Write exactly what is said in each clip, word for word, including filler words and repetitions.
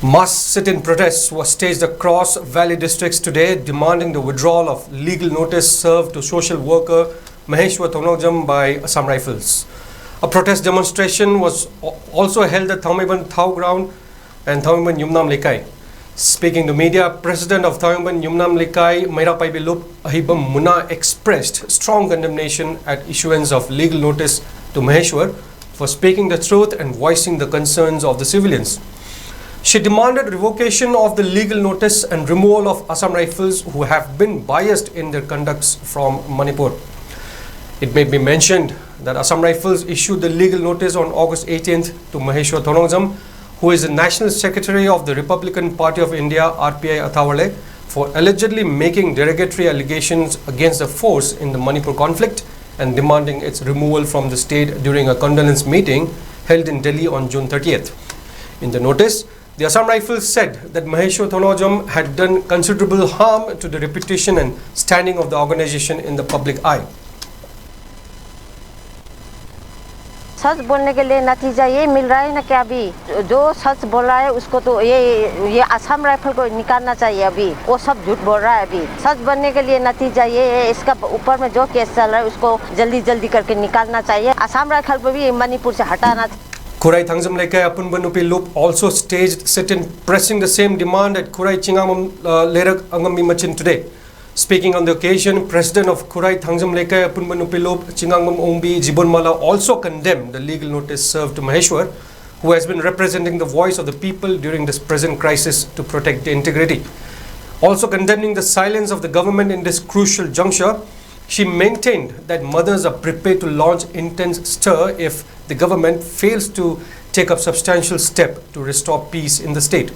Mass sit-in protests were staged across Valley districts today, demanding the withdrawal of legal notice served to social worker Maheshwar Thongnangjam by Assam Rifles. A protest demonstration was al- also held at Thangmeiban Thao Ground and Thangmeiban Yumnam Leikai. Speaking to media, President of Thangmeiban Yumnam Leikai, Meira Paibi Lup Ahibam Muna, expressed strong condemnation at issuance of legal notice to Maheshwar for speaking the truth and voicing the concerns of the civilians. She demanded revocation of the legal notice and removal of Assam Rifles, who have been biased in their conducts from Manipur. It may be mentioned that Assam Rifles issued the legal notice on August eighteenth to Maheshwar Thongnangjam, who is the National Secretary of the Republican Party of India, R P I Athawale, for allegedly making derogatory allegations against the force in the Manipur conflict and demanding its removal from the state during a condolence meeting held in Delhi on June thirtieth. In the notice, the Assam Rifles said that Maheshwar Thongnangjam had done considerable harm to the reputation and standing of the organization in the public eye. सच बोलने के लिए नतीजा ये मिल रहा है ना कि अभी जो सच बोल रहा है उसको तो ये ये आसाम राइफल को निकालना चाहिए। अभी वो सब झूठ बोल रहा है। अभी सच बनने के लिए नतीजा ये है, इसका ऊपर में जो केस चल रहा है उसको जल्दी जल्दी करके निकालना चाहिए। आसाम राइफल को भी मणिपुर से हटाना चाहिए। Khurai Thangjam Leikai Apunba Nupi Lup also staged sit-in pressing the same demand at Khurai Chingamam uh, Lerak Angami Machin today. Speaking on the occasion, President of Khurai Thangjam Leikai Apunba Nupi Lup Chingamam Ongbi Jibonmala also condemned the legal notice served to Maheshwar, who has been representing the voice of the people during this present crisis to protect the integrity. Also condemning the silence of the government in this crucial juncture, she maintained that mothers are prepared to launch intense stir if the government fails to take up substantial step to restore peace in the state.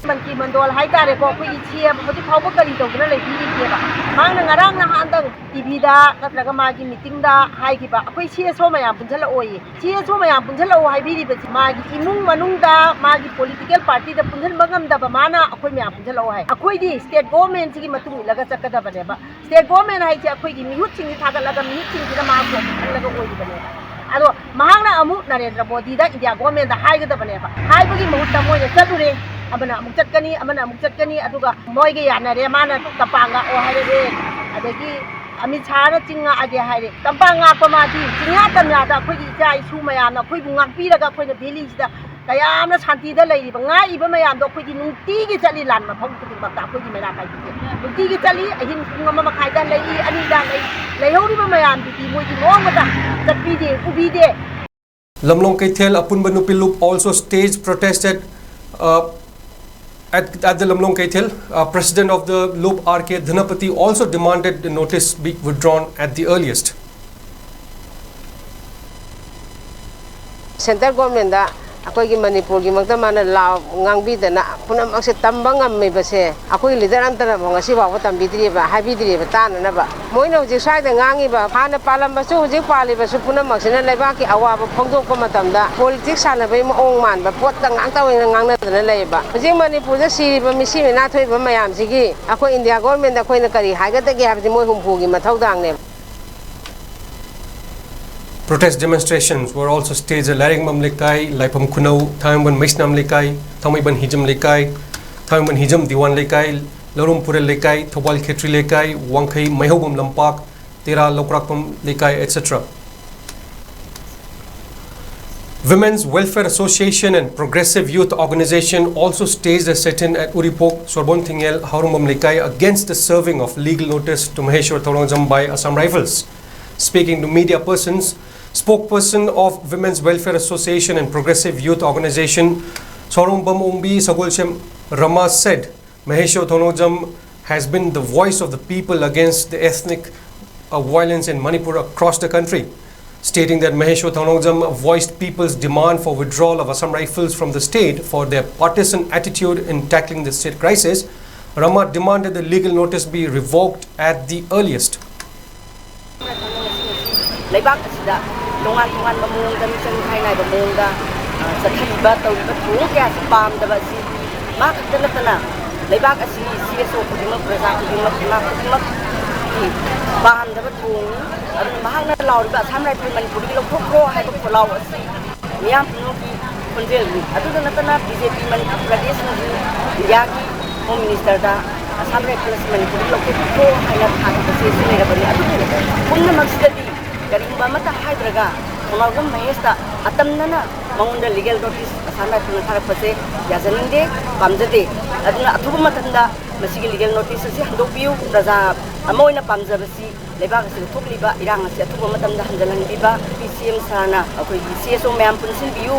ꯃꯟꯇ꯭ꯔꯤ ꯃꯟꯗꯣꯜ ꯍꯥꯏꯇꯥꯔꯦꯀꯣ, ꯑꯩꯈꯣꯏꯒꯤ ꯁꯤ M ꯍꯧꯖꯤꯛ ꯐꯥꯎꯕ ꯀꯔꯤ ꯇꯧꯗꯅ ꯂꯩꯕꯤꯔꯤꯒꯦꯕ? ꯃꯍꯥꯛꯅ ꯉꯔꯥꯡ ꯅꯍꯥꯟꯗꯪ ꯇꯤꯚꯤꯗ ꯅꯠꯇ꯭ꯔꯒ ꯃꯥꯒꯤ ꯃꯤꯇꯤꯡꯗ ꯍꯥꯏꯈꯤꯕ, ꯑꯩꯈꯣꯏ ꯁꯤ ꯑꯦꯁ ꯑꯣ ꯃꯌꯥꯝ ꯄꯨꯟꯁꯤꯜꯂꯛꯑꯣꯌꯦ꯫ ꯁꯤ ꯑꯦꯁ ꯑꯣ ꯃꯌꯥꯝ ꯄꯨꯟꯁꯤꯜꯂꯛꯑꯣ ꯍꯥꯏꯕꯤꯔꯤꯕꯁꯤ ꯃꯥꯒꯤ ꯏꯃꯨꯡ ꯃꯅꯨꯡꯗ ꯃꯥꯒꯤ ꯄꯣꯂꯤꯇꯤꯀꯦꯜ ꯄꯥꯔꯇꯤꯗ ꯄꯨꯟꯁꯤꯟꯕ ꯉꯝꯗꯕ ꯃꯥꯅ ꯑꯩꯈꯣꯏ ꯃꯌꯥꯝ ꯄꯨꯟꯁꯤꯜꯂꯛꯑꯣ ꯍꯥꯏ꯫ ꯑꯩꯈꯣꯏꯗꯤ ꯁ꯭ꯇꯦꯠ ꯒꯣꯚꯔꯟꯃꯦꯟꯠꯁꯤꯒꯤ ꯃꯇꯨꯡ ꯏꯜꯂꯒ ꯆꯠꯀꯗꯕꯅꯦꯕ꯫ ꯁ꯭ꯇꯦꯠ ꯒꯣꯚꯔꯟꯃꯦꯟꯠ ꯍꯥꯏꯁꯦ ꯑꯩꯈꯣꯏꯒꯤ ꯃꯤꯍꯨꯠꯁꯤꯡꯁꯤ ꯊꯥꯒꯠꯂꯒ ꯃꯤꯍꯨꯠꯁꯤꯡꯁꯤꯅ ꯃꯥ ꯈꯜꯂꯒ ꯑꯣꯏꯔꯤꯕꯅꯦꯕ꯫ ꯑꯗꯣ ꯃꯍꯥꯛꯅ ꯑꯃꯨꯛ ꯅꯔꯦꯟꯗ꯭ꯔ ꯃꯣꯗꯤꯗ, ꯏꯟꯗꯤꯌꯥ ꯒꯣꯚꯔꯟꯃꯦꯟꯠꯇ ꯍꯥꯏꯒꯗꯕꯅꯦꯕ꯫ ꯍꯥꯏꯕꯒꯤ ꯃꯍꯨꯠꯇ ꯃꯣꯏꯅ ꯆꯠꯂꯨꯔꯦ꯫ ꯑꯃꯅ ꯑꯃꯨꯛ ꯆꯠꯀꯅꯤ, ꯑꯃꯅ ꯑꯃꯨꯛ ꯆꯠꯀꯅꯤ, ꯑꯗꯨꯒ ꯃꯣꯏꯒ ꯌꯥꯅꯔꯦ, ꯃꯥꯅ ꯇꯝꯄꯥꯛ ꯉꯥꯛꯑꯣ ꯍꯥꯏꯔꯛꯑꯦ, ꯑꯗꯒꯤ ꯑꯃꯤꯠ ꯁꯥꯍꯅ ꯆꯤꯡ ꯉꯥꯛꯑꯒꯦ ꯍꯥꯏꯔꯦ꯫ ꯇꯝꯄꯥꯛ ꯉꯥꯛꯄ ꯃꯥꯗꯤ ꯆꯤꯡꯌꯥ ꯇꯝꯌꯥꯗ ꯑꯩꯈꯣꯏꯒꯤ ꯏꯆꯥ ꯏꯁꯨ ꯃꯌꯥꯝꯅ ꯑꯩꯈꯣꯏꯕꯨ ꯉꯥꯛꯄꯤꯔꯒ ꯑꯩꯈꯣꯏꯅ ꯚꯦꯂꯤꯁꯤꯗ ꯀꯌꯥꯝꯅ ꯁꯥꯟꯇꯤꯗ ꯂꯩꯔꯤꯕ, ꯉꯥꯛꯏꯕ ꯃꯌꯥꯝꯗꯣ ꯑꯩꯈꯣꯏꯗꯤ ꯅꯨꯡꯇꯤꯒꯤ ꯆꯠꯂꯤ, ꯂꯥꯟ ꯃꯐꯝ ꯈꯨꯗꯤꯡꯃꯛꯇ ꯑꯩꯈꯣꯏꯒꯤ ꯃꯩꯔꯥ ꯀꯥꯏꯕꯤꯁꯦ ꯅꯨꯡꯇꯤꯒꯤ ꯆꯠꯂꯤ꯫ ꯑꯍꯤꯡ ꯄꯨꯡ ꯑꯃ ꯃꯈꯥꯏꯗ ꯂꯩ, ꯑꯅꯤꯗ ꯂꯩ, ꯂꯩꯍꯧꯔꯤꯕ ꯃꯌꯥꯝꯗꯨꯗꯤ ꯃꯣꯏꯗꯤ ꯅꯣꯡꯃꯇ ꯆꯠꯄꯤꯗꯦ, ꯎꯕꯤꯗꯦ꯫ Lamlong Keithel Apunba Nupi Lup also staged protest at, uh, at, at the Lamlong Keithel. Uh, President of the Lup R K Dhanapati also demanded the notice be withdrawn at the earliest. Centre Government ꯗ ꯑꯩꯈꯣꯏꯒꯤ ꯃꯅꯤꯄꯨꯔꯒꯤꯃꯛꯇ ꯃꯥꯅ ꯂꯥꯎ ꯉꯥꯡꯕꯤꯗꯅ ꯄꯨꯝꯅꯃꯛꯁꯦ ꯇꯝꯕ ꯉꯝꯃꯤꯕꯁꯦ ꯑꯩꯈꯣꯏ leader ꯑꯝꯇꯅꯐꯥꯎ ꯉꯁꯤ ꯐꯥꯎꯕ ꯇꯝꯕꯤꯗ꯭ꯔꯤꯕ, ꯍꯥꯏꯕꯤꯗ꯭ꯔꯤꯕ ꯇꯥꯅꯅꯕ꯫ ꯃꯣꯏꯅ ꯍꯧꯖꯤꯛ ꯁ꯭ꯋꯥꯏꯗ ꯉꯥꯡꯉꯤꯕ, ꯍꯥꯟꯅ ꯄꯥꯜꯂꯝꯕꯁꯨ ꯍꯧꯖꯤꯛ ꯄꯥꯜꯂꯤꯕꯁꯨ ꯄꯨꯝꯅꯃꯛꯁꯤꯅ ꯂꯩꯕꯥꯛꯀꯤ ꯑꯋꯥꯕ ꯐꯣꯡꯗꯣꯛꯄ ꯃꯇꯝꯗ politics ꯁꯥꯟꯅꯕꯒꯤ ꯃꯑꯣꯡ ꯃꯥꯟꯕ ꯄꯣꯠꯇ ꯉꯥꯛꯇ ꯑꯣꯏꯅ ꯉꯥꯡꯅꯗꯅ ꯂꯩꯌꯦꯕ꯫ ꯍꯧꯖꯤꯛ ꯃꯅꯤꯄꯨꯔꯗ ꯁꯤꯔꯤꯕ ꯃꯤꯁꯤ ꯃꯤꯅꯥ ꯊꯣꯛꯏꯕ ꯃꯌꯥꯝꯁꯤꯒꯤ ꯑꯩꯈꯣꯏ India Government ꯗ ꯑꯩꯈꯣꯏꯅ ꯀꯔꯤ ꯍꯥꯏꯒꯗꯒꯦ ꯍꯥꯏꯕꯁꯤ ꯃꯣꯏ ꯍꯨꯝꯐꯨꯒꯤ ꯃꯊꯧꯗꯥꯡꯅꯦꯕ꯫ Protest demonstrations were also staged at Lairengmam Lekai, Laipam Khunau, Thangban Maisnam Lekai, Thangmaiban Hijam Lekai, Thangban Hijam Diwan Lekai, Larum Purel Lekai, Thobal Khetri Lekai, Wangkhei Maihobam Lampak, Tera Lokrakpam Lekai, et cetera. Women's Welfare Association and Progressive Youth Organization also staged a sit-in at Uripok, Sorbon Thingel, Haurungmam Lekai against the serving of legal notice to Maheshwar Thongnongjam by Assam Rifles. Speaking to media persons, spokesperson of Women's Welfare Association and Progressive Youth Organization, Sorongbam Ungbi Sagolshem Rama said Maheshwar Thongnongjam has been the voice of the people against the ethnic uh, violence in Manipur across the country. Stating that Maheshwar Thongnongjam voiced people's demand for withdrawal of Assam Rifles from the state for their partisan attitude in tackling the state crisis, Rama demanded the legal notice be revoked at the earliest. ꯂꯩꯕꯥꯛ ꯑꯁꯤꯗ ꯇꯣꯉꯥꯟ ꯇꯣꯉꯥꯟꯕ ꯃꯑꯣꯡꯗ ꯃꯤꯆꯪ ꯃꯤꯈꯥꯏ ꯅꯥꯏꯕ ꯃꯑꯣꯡꯗ ꯆꯠꯊꯔꯤꯕ ꯇꯧꯔꯤꯕ ꯊꯧꯑꯣꯡ ꯀꯌꯥꯁꯤ ꯄꯥꯝꯗꯕ ꯑꯁꯤ ꯃꯥ ꯈꯛꯇ ꯅꯠꯇꯅ ꯂꯩꯕꯥꯛ ꯑꯁꯤꯒꯤ ꯁꯤ ꯑꯦꯁ ꯑꯣ ꯈꯨꯗꯤꯡꯃꯛ ꯄ꯭ꯔꯖꯥ ꯈꯨꯗꯤꯡꯃꯛ ꯅꯥ ꯈꯨꯗꯤꯡꯃꯛꯀꯤ ꯄꯥꯝꯗꯕ ꯊꯧꯑꯣꯡꯅꯤ꯫ ꯑꯗꯨꯅ ꯃꯍꯥꯛꯅ ꯂꯥꯎꯔꯤꯕ ꯑꯁꯥꯝ ꯔꯥꯏꯐꯜ ꯃꯅꯤꯄꯨꯔꯗꯒꯤ ꯂꯧꯊꯣꯛꯈ꯭ꯔꯣ ꯍꯥꯏꯕ ꯈꯣꯜꯂꯥꯎ ꯑꯁꯤ ꯃꯤꯌꯥꯝ ꯄꯨꯝꯅꯃꯛꯀꯤ ꯈꯣꯟꯖꯦꯜꯅꯤ꯫ ꯑꯗꯨꯗ ꯅꯠꯇꯅ ꯕꯤ ꯖꯦ ꯄꯤ ꯃꯅꯤꯄꯨꯔ ꯄ꯭ꯔꯗꯦꯁꯅꯁꯨ ꯏꯟꯗꯤꯌꯥꯒꯤ ꯍꯣꯝ ꯃꯤꯅꯤꯁꯇꯔꯗ ꯑꯁꯥꯝ ꯔꯥꯏꯐꯜ ꯑꯁꯤ ꯃꯅꯤꯄꯨꯔꯗ ꯂꯧꯊꯣꯛꯄꯤꯈꯣ ꯍꯥꯏꯅ ꯊꯥꯈꯤꯕꯁꯦ ꯁꯤ ꯂꯩꯔꯕꯅꯤ꯫ ꯑꯗꯨꯕꯨ ꯄꯨꯝꯅꯃꯛꯁꯤꯗꯗꯤ ꯀꯔꯤꯒꯨꯝꯕ ꯑꯃꯠꯇ ꯍꯥꯏꯗ꯭ꯔꯒ ꯈꯣꯡꯅꯥꯎꯖꯝ ꯃꯍꯦꯁꯇ ꯑꯇꯝꯅꯅ ꯃꯉꯣꯟꯗ ꯂꯤꯒꯦꯜ ꯅꯣꯇꯤꯁ ꯑꯁꯥꯝ ꯔꯥꯏꯐꯜꯅ ꯊꯥꯔꯛꯄꯁꯦ ꯌꯥꯖꯅꯤꯡꯗꯦ, ꯄꯥꯝꯖꯗꯦ꯫ ꯑꯗꯨꯅ ꯑꯊꯨꯕ ꯃꯇꯝꯗ ꯃꯁꯤꯒꯤ ꯂꯤꯒꯦꯜ ꯅꯣꯇꯤꯁ ꯑꯁꯤ ꯍꯟꯗꯣꯛꯄꯤꯌꯨ꯫ ꯄ꯭ꯔꯖꯥ ꯑꯃ ꯑꯣꯏꯅ ꯄꯥꯝꯖꯕꯁꯤ ꯂꯩꯕꯥꯛ ꯑꯁꯤꯗ ꯊꯣꯛꯂꯤꯕ ꯏꯔꯥꯡ ꯑꯁꯤ ꯑꯊꯨꯕ ꯃꯇꯝꯗ ꯍꯟꯖꯤꯜꯍꯟꯕꯤꯕ ꯁꯤ ꯑꯦꯝ ꯁꯥꯔꯅ ꯑꯩꯈꯣꯏꯒꯤ ꯁꯤ ꯑꯦꯁ ꯑꯣ ꯃꯌꯥꯝ ꯄꯨꯟꯁꯤꯟꯕꯤꯌꯨ꯫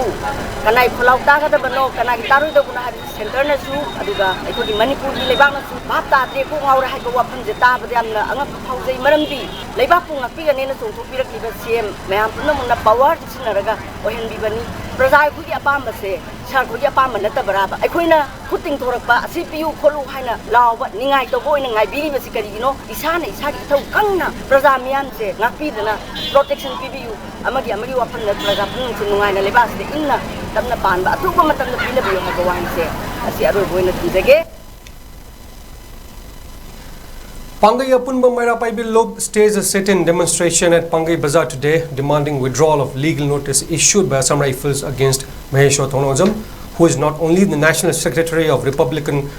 ꯀꯅꯥꯏ ꯈꯣꯜꯂꯥꯎ ꯇꯥꯒꯗꯕꯅꯣ, ꯀꯅꯥꯒꯤ ꯇꯥꯔꯣꯏꯗꯕꯅꯣ ꯍꯥꯏꯕꯁꯤ ꯁꯦꯟꯇꯔꯅꯁꯨ ꯑꯗꯨꯒ ꯑꯩꯈꯣꯏꯒꯤ ꯃꯅꯤꯄꯨꯔꯒꯤ ꯂꯩꯕꯥꯛꯅꯁꯨ ꯚꯥꯞ ꯇꯥꯗ꯭ꯔꯦ, ꯀꯣꯛ ꯉꯥꯎꯔꯦ ꯍꯥꯏꯕ ꯋꯥꯐꯝꯁꯦ ꯇꯥꯕꯗ ꯌꯥꯝꯅ ꯑꯉꯛꯄ ꯐꯥꯎꯖꯩ꯫ ꯃꯔꯝꯗꯤ ꯂꯩꯕꯥꯛꯄꯨ ꯉꯥꯛꯄꯤꯒꯅꯦꯅ ꯆꯣꯡꯊꯣꯛꯄꯤꯔꯛꯂꯤꯕ ꯁꯤ ꯑꯦꯝ ꯃꯌꯥꯝ ꯄꯨꯝꯅꯃꯛꯅ ꯄꯋꯥꯔ ꯁꯤꯖꯤꯟꯅꯔꯒ ꯑꯣꯏꯍꯟꯕꯤꯕꯅꯤ꯫ ꯄ꯭ꯔꯖꯥ ꯑꯩꯈꯣꯏꯒꯤ ꯑꯄꯥꯝꯕꯁꯦ ꯁꯥꯔ ꯈꯣꯏꯒꯤ ꯑꯄꯥꯝꯕ ꯅꯠꯇꯕ꯭ꯔꯥꯕ? ꯑꯩꯈꯣꯏꯅ ꯈꯨꯠ ꯇꯤꯡꯊꯣꯔꯛꯄ ꯑꯁꯤ ꯄꯤꯌꯨ ꯈꯣꯠꯂꯨ ꯍꯥꯏꯅ ꯂꯥꯎꯕ, ꯅꯤꯡꯉꯥꯏ ꯇꯧꯕ ꯑꯣꯏꯅ ꯉꯥꯏꯕꯤꯔꯤꯕꯁꯤ ꯀꯔꯤꯒꯤꯅꯣ? ꯏꯁꯥꯅ ꯏꯁꯥꯒꯤ ꯏꯊꯧ ꯈꯪꯅ ꯄ꯭ꯔꯖꯥ ꯃꯤꯌꯥꯝꯁꯦ ꯉꯥꯛꯄꯤꯗꯅ ꯄ꯭ꯔꯣꯇꯦꯛꯁꯟ ꯄꯤꯕꯤꯌꯨ꯫ ꯑꯃꯒꯤ ꯑꯃꯒꯤ ꯋꯥꯐꯝꯗ ꯄ꯭ꯔꯖꯥ ꯄꯨꯝꯅꯃꯛꯁꯨ ꯅꯨꯡꯉꯥꯏꯅ ꯂꯩꯕꯥꯛ ꯑꯁꯤꯗ ꯏꯪꯅ ꯇꯞꯅ ꯄꯥꯟꯕ ꯑꯊꯨꯕ ꯃꯇꯝꯗ ꯄꯤꯅꯕꯤꯌꯨ ꯍꯥꯏꯕ ꯋꯥꯍꯩꯁꯦ ꯑꯁꯤ ꯑꯔꯣꯏꯕ ꯑꯣꯏꯅ ꯊꯝꯖꯒꯦ꯫ Pangai Apunba Meira Paibi Lop staged a sit-in demonstration at Pangai Bazaar today, demanding withdrawal of legal notice issued by Assam Rifles against Maheshwar Thongnaojam, who is not only the National Secretary of Republican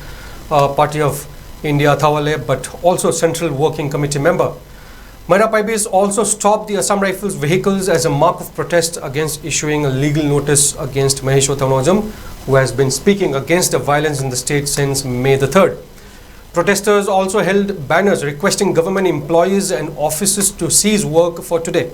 uh, Party of India, Thavale, but also Central Working Committee member. Meira Paibi has also stopped the Assam Rifles vehicles as a mark of protest against issuing a legal notice against Maheshwar Thongnaojam, who has been speaking against the violence in the state since May the third. Protesters also held banners requesting government employees and offices to cease work for today.